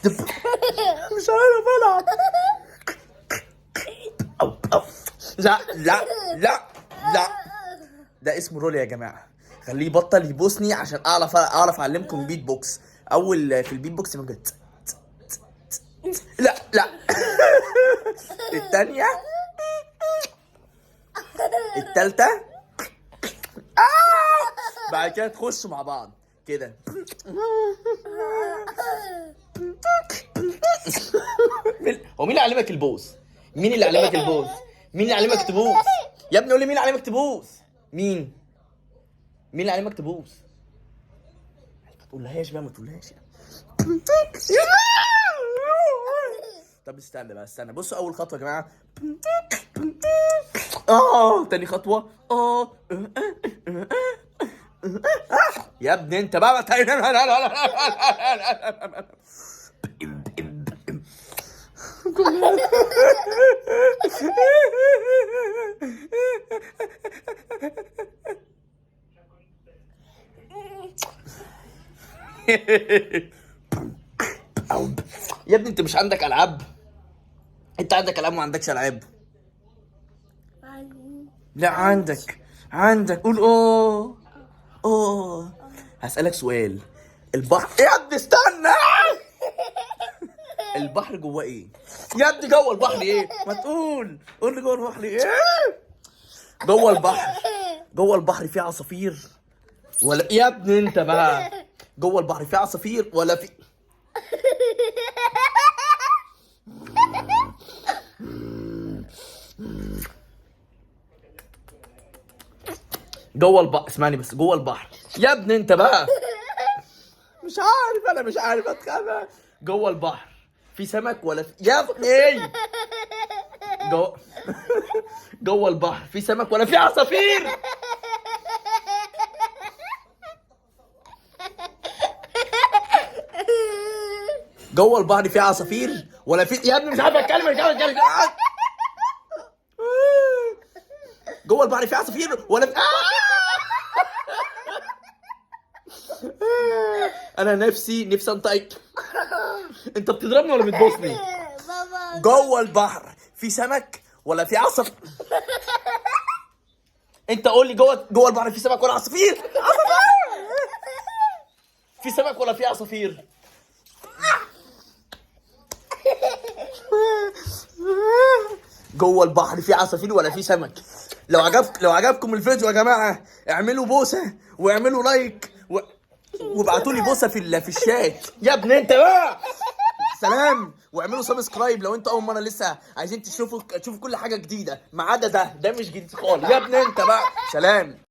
مش عارف العب. أو أو. لا لا لا لا، ده اسمه رول يا جماعة. خليه يبطل يبوسني عشان اعرف اعلمكم بيت بوكس. اول في البيت بوكس ممكن لا لا. الثانية، الثالثة، بعد كده تخشوا مع بعض كده. هو مين اللي علمك البوس؟ مين اللي علمك البوس؟ مين اللي علمك تبوس؟ يا ابني قول لي مين اللي علمك تبوس؟ مين؟ مين اللي علمك تبوس؟ ما تقولهاش بقى، ما تقولهاش. طب استنى بقى، استنى. بصوا اول خطوة يا جماعة. تاني خطوة. يا ابني انت بقى. يا ابني انت مش عندك العاب؟ انت عندك العاب وما عندكش العاب؟ لا عندك، عندك. قول اه. اه. هسألك سؤال. البحر يا ابني استنى. البحر جواه ايه؟ يا ابني جوه البحر ايه؟ ما تقول، قول لي جوه البحر ايه؟ جوه البحر، جوه البحر فيه عصافير ولا يا ابني انت بقى؟ جوه البحر فيه عصافير ولا في؟ جوه البحر، اسمعني بس، جوه البحر يا ابني انت بقى. مش عارف، انا مش عارف اتخانق. جوه البحر في سمك ولا في يا ابني؟ جوه البحر في سمك ولا في عصافير؟ جوه البحر في عصافير ولا في يا ابني مش عارف اتكلم، مش عارف اتكلم. جوه البحر في عصافير ولا في انا نفسي انطق. انت بتضربني ولا بتبوسني؟ بابا جوه البحر في سمك ولا في عصافير؟ انت قول لي جوه البحر في سمك ولا عصافير؟ عصافير. في سمك ولا في عصافير؟ جوه البحر في عصافير ولا في سمك؟ لو عجبكم الفيديو يا جماعة اعملوا بوسه واعملوا like وابعتوا لي بوسه في الشات. يا ابني انت بقى سلام. واعملوا subscribe لو انتوا اول مرة لسه عايزين تشوفوا كل حاجة جديدة، ما عدا ده مش جديد خالص. يا ابني انت بقى سلام.